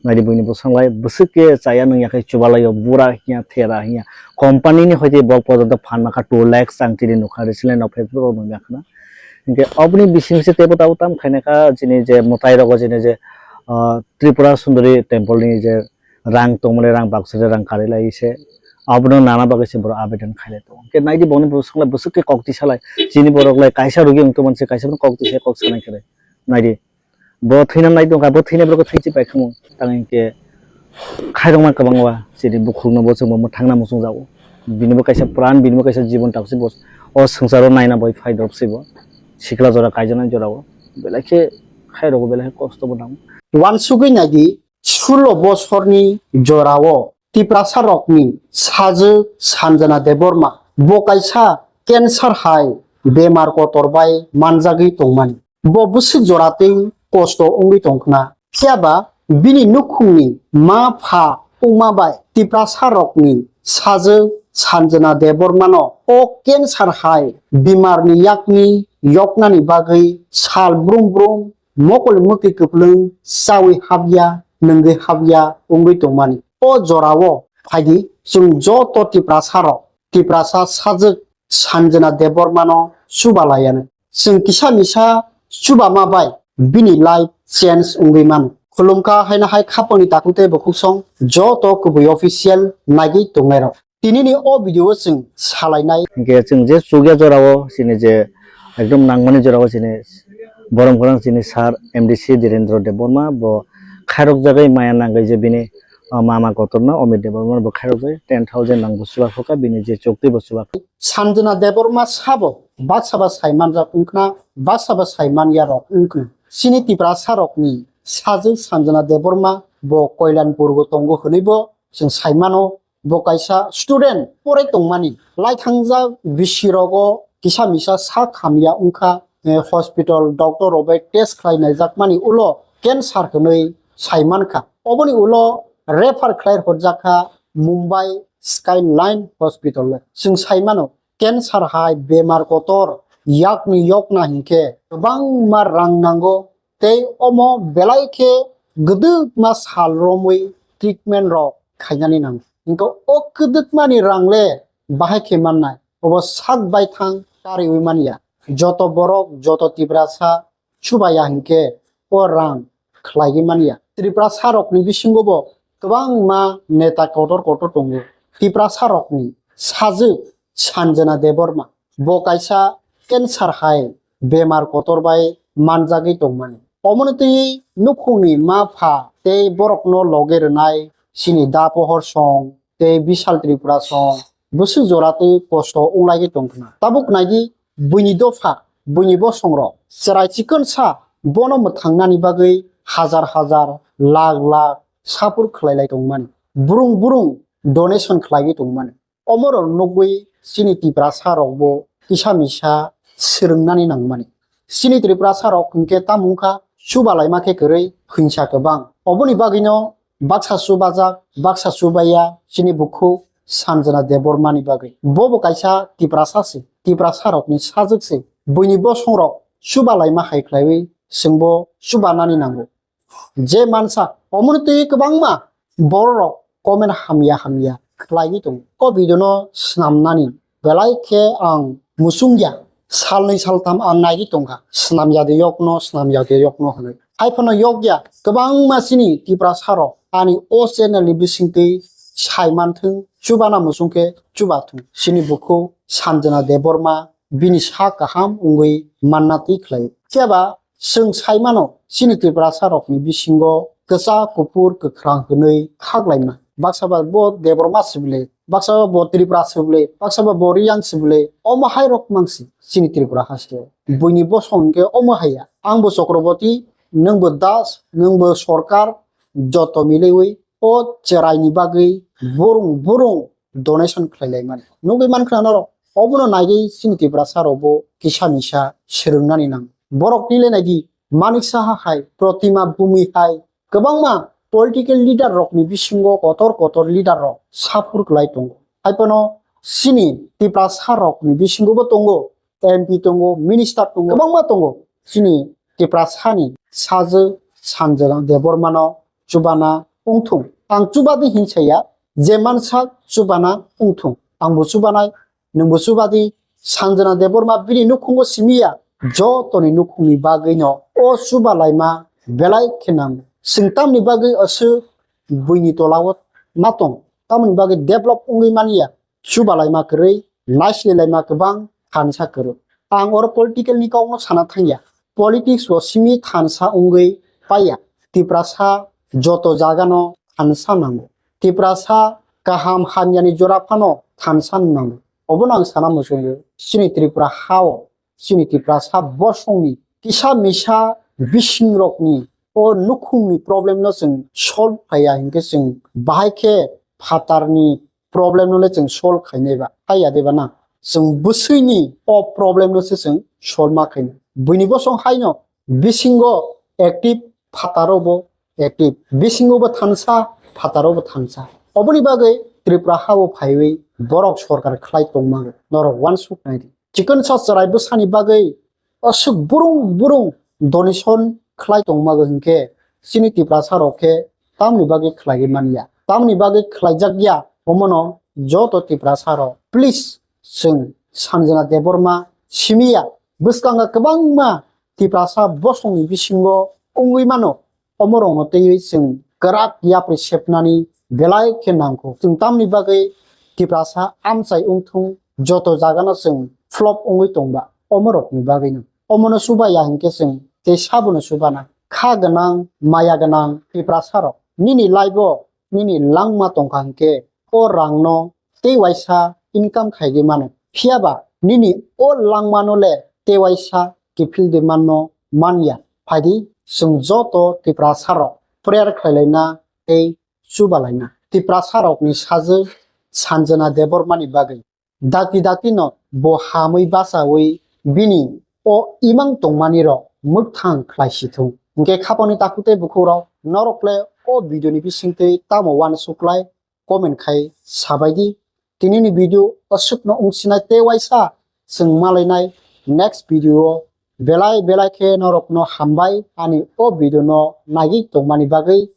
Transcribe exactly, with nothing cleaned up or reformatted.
Naidi buini bwswk lai bwswk khe chaya nung ya khe chubalaio bura hiya thera hiya. Company ni hoite bok pojoto phan makha two lakhs ang chini nukha recently no Facebook o nungya khna. Hinkhe oboni bising se tebo tabo tam khaina kha chini je mwtai rogo chini je, ah, Tripura Sundari temple ni je rang tongmani rang baksa je rang kari lai se abono nana bagwi se borok abedan khailai tongo. Hinkhe naidi boni bwswk lai bwswk khe kok tisa lai chini borok lai kaisa rogi wngtong manse kaisa bono kok tisa kok sanai khe naidi. Bo thwina nai tongkha, bo thwina borok thwichi pai khamu. Tang hinkhe khairokma kwbangma chini bukhukno bo chwngbo mwthangna muchungjago. Binibo kaisa pran, binibo kaisa jibon taksi bo o swngcharo naina bai phai drop se bo. Sikla jora kaijaknai jorao belai khe khairogo belai khe kosto bo nango. Uansugwi naidi, sulo bosorni jorao Tiprasa rokni sajwk Sanjana Debbarma bo kaisa cancer hai bemar kotor bai manjagwi tongmani. Bo bwswk joratwi kosto wngwi tongkhna. Phiyaba bini nukhungni ma pha wngma bai Tiprasa rokni sajwk Sanjana Debbarmano o cancer hai bimarni yakni yoknani bagwi sal brum brum mokol mwkwi kwplwng chawi habya, nwngwi habya wngwi tongmani. O jorao phaidi chwng joto Tiprasa rok, Tiprasa sajwk Sanjana Debbarmano chuba laiyanw. Chwng kisa misa chubama bai bini life change wngwi mano. Khulumkha haino hai khapangni takhuk tei bukhuk song joto kubui official naigwi tongnairok. Tinini o video o chwng salainai. Hinkhe chwng je chukya jorao chini je ekdom nangmani jorao chini borom kwrwng chini sir M D C Dhirendra Debbarma bo khairokjagwi maya nangwi je bini, ah, mama kotorno Amit Debbarma bo khairokjagwi ten thousand nangbo chuba phukha bini je chukti bo chuba. Sanjana Debbarma sabo baksa ba sai manjak wngkhna, baksa ba sai manyarok wngkhna. Chini Tiprasa rokni sajwk Sanjana Debbarma bo Koilanpur o tongo hwnwi bo chwng sai mano. Bo kaisa student porai tongmani, lai thangjak bisi rogo kisa misa sak hamya wngkha, eh, hospital doctor rok bai test khlai naijakmani ulo cancer hwnwi sai mankha. Oboni ulo refer khlai rwjakha Mumbai Skyline Hospital o. Chwng sai mano, cancer hai bemar kotor yakni yokna hinkhe kwbangma rang nango, tei omo belai khe gwdwkma sal romwi treatment rok khainani nango. Hinkhe o kwdwkmani rang le bahai khe mannai, obo sak baithang kariwi manya. Joto borok, joto Tiprasa chubaya hinkhe o rang khlaiwi manya. Tiprasa rokni bisingo bo kwbangma neta kotor kotor tongo. Tiprasa rokni sajwk Sanjana Debbarma. Bo kaisa cancer hai bemar kotor bai manjagwi tongmani. Omono twi nukhungni ma pha tei borokno loge rwnai chini da pohor song tei Bishal Tripura song bwswk jora twi kosto wnglaigwi tongkhna. Tabuk naidi buini dopha, buini bosongrok chwrai chikonsa bono mwthangnani bagwi hajar hajar, lakh lakh sapur khlailai tongmani. Burung burung donation khlaiwi tongmani. Omorok nugwi chini Tiprasa rokbo kisa misa swrwngnani nangmani. Chini Tiprasa rok hinkhe tamo wngkha chuba laima khe kwrwi hinsa kwbang. Oboni bagwino baksa chubajak, baksa chubaiya chini bukhuk Sanjana Debbarmani bagwi. Bobo kaisa Tiprasa se, Tiprasa rokni sajwk se. Buini bosongrok chuba laima hai khlaiwi chwngbo chubanani nango. Je mansa, omono twi kwbangma bororok comment hamya hamya khlaiwi tongo. O video no snamnani belai khe ang muchungya, salnwi saltham ang naigwi tongkha, snamya de yokno, snamya de yokno hwnwi. Haiphano yokya, kwbangma chini Tiprasa rok ani o channel ni bisingtwi sai manthwng, chubana muchung khe chubathwng. Chini bukhuk Sanjana Debbarma bini sak kaham wngwi manna twi khlai. Phiya ba chwng sai mano, chini Tiprasa rokni bisingo kwchak, kuphur, kwkhrang hwnwi khaklaima. Baksa ba bo Debbarma sibole, baksa ba bo Tripura sibole, baksa ba bo Riyang sibole, omo hai rok mangsi chini Tripura haste. Buini bosong hwnkhe omo haiya. Ang bo Chakraborty, nwng bo Das, nwng bo Sarkar, joto milaiwi o chwraini bagwi burung burung donation khlai lai mani. Nugwi mankha norok, obono naigwi chini Tiprasa rokbo kisa misa swrwngnani nang. Borok twi le naidi, Manik Saha hai, Protima Bhumi hai, kwbangma political leader rokni bisingo kotor kotor leader rok saphur kwlai tongo. Haiphano chini Tiprasa rokni bisingo bo tongo, M P tongo, minister tongo, kwbangma tongo. Chini Tiprasani sajwk Sanjana Debbarmano chubana wngthung. Ang chubadi hinsaya, je mansak chubana wngthung. Angbo chubanai, nwngbo chubadi. Sanjana Debbarma bini nukhungo simiya, jotoni nukhungni bagwino o chubalaima belai khe nango. Chwng tamni bagwi aswk buini tolao ma tong, tamoni bagwi develop wngwi manya. Chubalaima kwrwi, naislilaima kwbang thansa kwrwi. Ang oro political ni kokno sana thangya. Politics o simi thansa wngwi paiya. Tiprasa joto jagano thansa nango. Tiprasa kaham hamyani jora phano thansa nango. Obono ang sana muchungo. Chini Tripura hao, chini Tiprasa bosongni kisa misa bisingrokni o nukhungni problem no chwng solve khaiya hinkhe chwng bahai khe phatarni problem no le chwng solve khainai ba, haiya de ba na? Chwng bwswini o problem no se chwng solve ma khainai. Buini bosong haino bisingo active, phataro bo active, bisingo bo thansa, phataro bo thansa. Oboni bagwi Tripura hao phaiwi borok sorkar khlai tongma norok uansuk nai di. Chikon sa chwrai bwsani bagwi aswk burung burung donation khlai tongma hinkhe chini Tiprasa rok khe tamni bagwi khlaiwi manya, tamni bagwi khlaijak ya, omono joto Tiprasa rok please chwng Sanjana Debbarma simiya, bwskango kwbangma Tiprasa bosongni bisingo wngwi mano. Omorokno twiwi chwng kwrak yapri sepnani belai khe nangkuk. Chwng tamni bagwi Tiprasa amchai wngthung, joto jagano chwng flop wngwi tongba omorokni bagwino. Omono chubaya hinkhe chwng tei sabono chubana. Kha gwnang, maya gwnang Tiprasarok, nini life-o nini langma tongkha hinkhe o rangno tei waisa income khaigwi mano. Phiyaba nini o langmano le tei waisa kiphildi manno manya. Phaidi chwng joto Tiprasarok prayer khlailaina tei chubalaina. Tiprasarokni sajwk Sanjana Debbarmani bagwi. Dakti dakti no bo hamwi bachawi bini o imang tongmani rok mwkthang khlai si thung. Hinkhe khapangni takhuk tei bukhukrok norok le o video ni bisingtwi tamo uansuk lai comment khai sabai di. Tinini video aswkno wngsinai tei waisa chwng malainai next video o. Belai belai khe norokno hambai ani o video no naigwi tongmani bagwi.